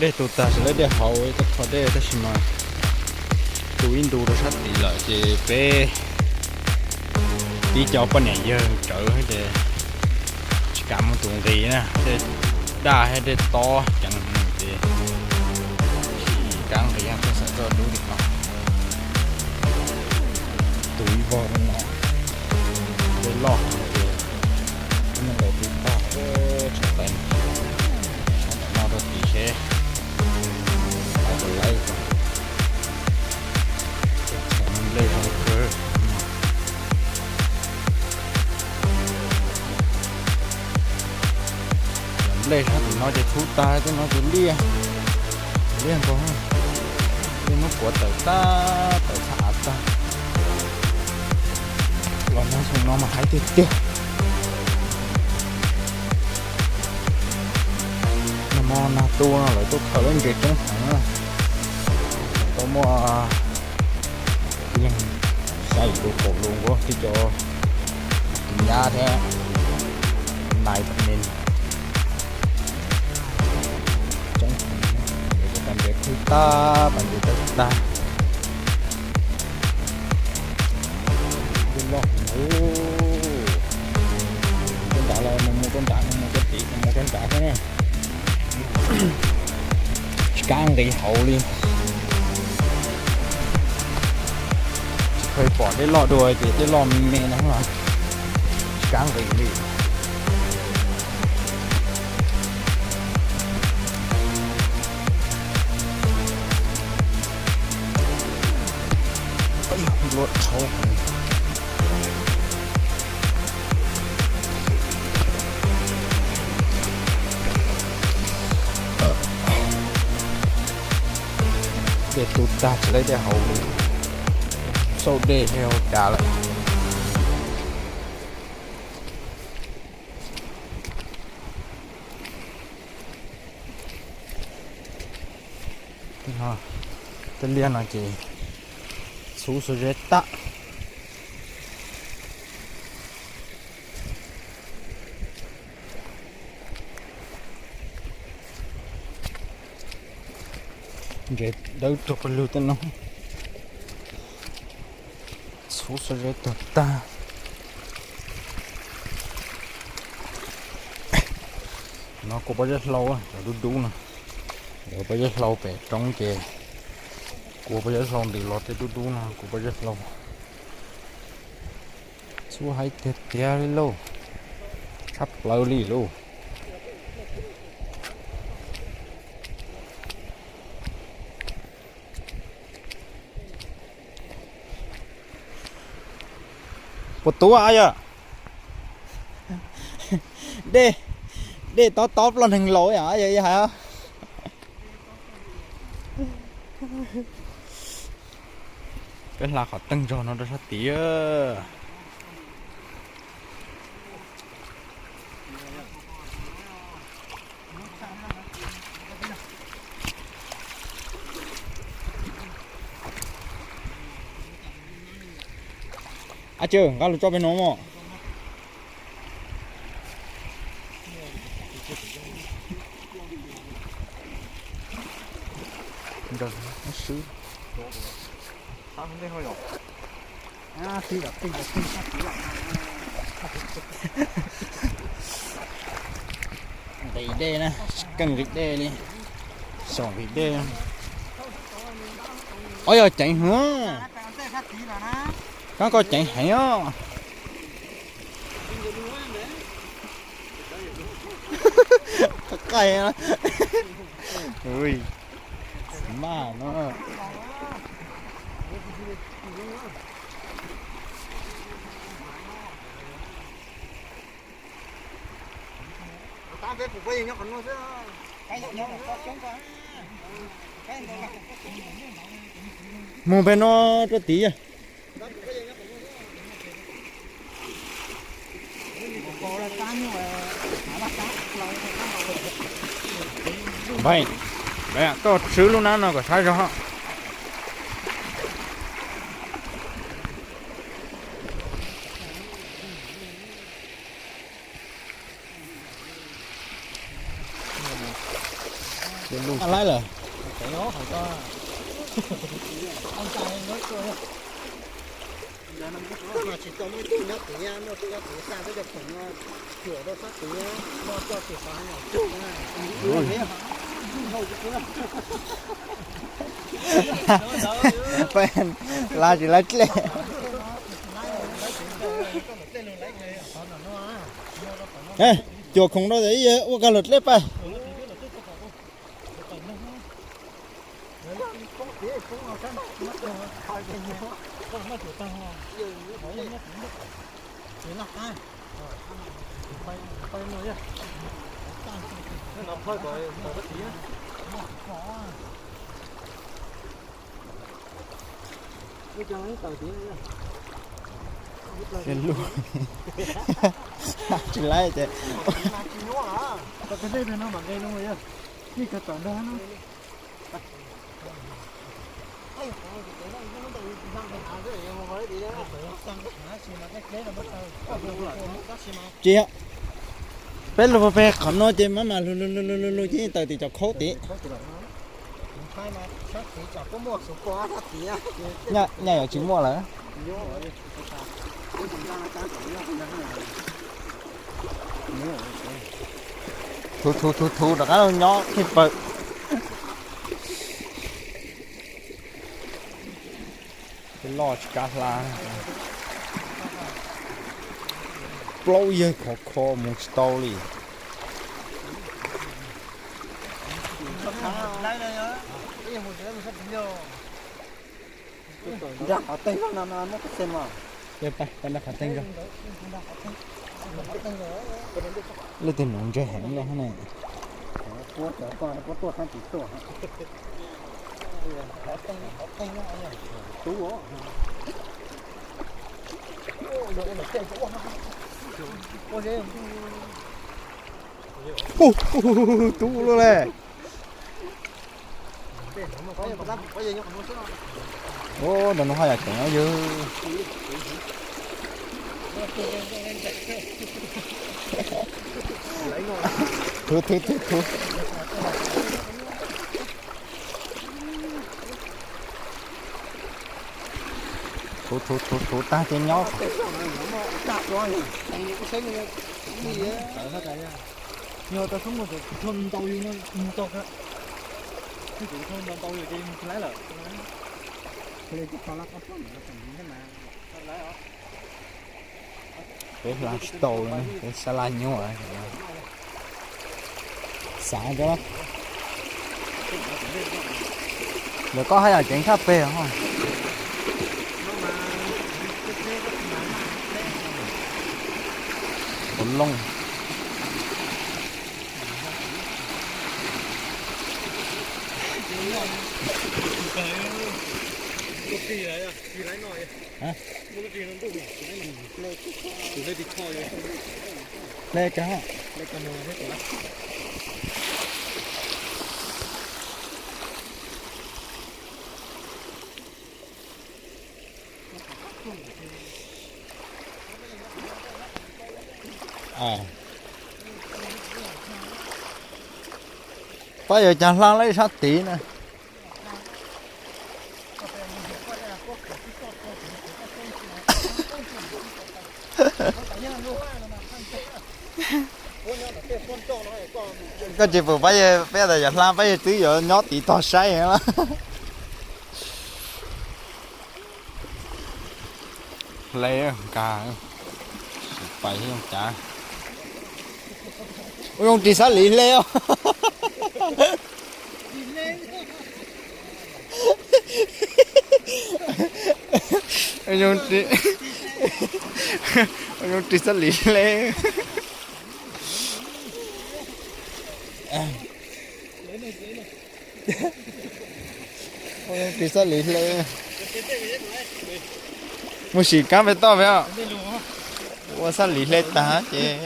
Dej tu tag tsis laib dej haus, ib txoj qho dej tab sis mas tu ib ntu rau sab tid lawm ces peb tib co poj niam yawg rawv ces tsis kam mus tus nqis na, dej daj thiab dej tob ceev ces tsis kam nqis, txhob xav txoj dub li no. Tu ib vog no, dej loj ces ib nqes tu tag, tsis nqes, ntawm no rau tid seb lawv puas lawv. Nplej zoo kawg. Cov nplej sab tim no ces txhub tag, tej no ces liaj, liaj nkaus. Tej no kuav tawm tag, tawm txha av tag. Los nag xyoo no mas haib tiag tiag. Nag hmo nag tu no lawv tuaj khaws lub ntses coob heev na. Tau muaj ib leeg xya yim lus kaum lus nkaus, tib co tus nyab thiab nais tom me coob heev. Cov pas ntses khwb tag, pas ntses tawg tag. Dej loj heev. Tuaj nrad los mus, mus tuaj nrad, mus mus tuaj tid, mus mus tuaj nrad xwb na. Tsis kam nqis hauv li. Tsis pom dej loj dua ces dej loj me me no los tsis kam nqis li. Nplua dhau heev. Dej tu tag tsis laib dej haus li, xauj dej thiaj hau cas lawm. Tej liaj no ces txhub xuab zeb tag. Ntses dawb tuag pawg lug tej no, txhub xuab zeb tuag tag. No kua pob zeb hlau, cov dub dub no, cov pob zeb hlau pem roob ces, kua pob zeb hlau ntws los tej dub dub no kua pob zeb hlau. Txhub haib tiag tiag li lauj, tshaj plaws li lauj. Puas tuav yog? Dej, dej tob tob ploj neeg laus yom, yog hais. Peb hla qhov teej zog no rau sab tid. Ab tsi, nqa lug tso peb no mog. Nqis dej na, keej nqis dej li. Xyaum nqis dej. Ob yog ceev hwv. Kab koj ceev heev os. Qaij, maj no. Mus pem no rau tid. Npais, koj swb lub nab no kom sab zog. Lub laib lawm. Laib tsis laib dlej. Cuam khoom rau ib yawg ua kag luam dlej pais. Tsis laib ces. Tsis, peb lug peg qhov no ces maj mam lug lug lug lug lug ces tawm tim cov khaub tid. Nyaj yog tsis muaj lawm. Thuv thuv thuv thuv rov qab lug nyob thij pawg. Peb loj tsis kav hla. Plaub yawg khov kho mus tsis tau li. Leej twg nuv ntsej heev no ne. Tub luaj le. Ub, ntawm no haj yam ceev yawg. Thuv thuv thuv thuv. Thuv thuv thuv thuv tag ces nyob. Peb hla tsis tau li, peb sab laj nyuaj. Xav cov ntawm koj haj yam ceev tshaj peg. Qhov looj. Hle kag. Pab yuav cas hla lawm sab tid na. Koj tsis pum pab yawg, peb tas yog hla pab yawg twb yuav nyob tid tog saib. Hle nkag, sim pais zoo cas. Ua zoo ris xab lim hle os. Ua zoo ris xab lim hle. Ua zoo ris xab lim hle. Mus sim kab pem toj peb os. Ua xab lim hle tag ces.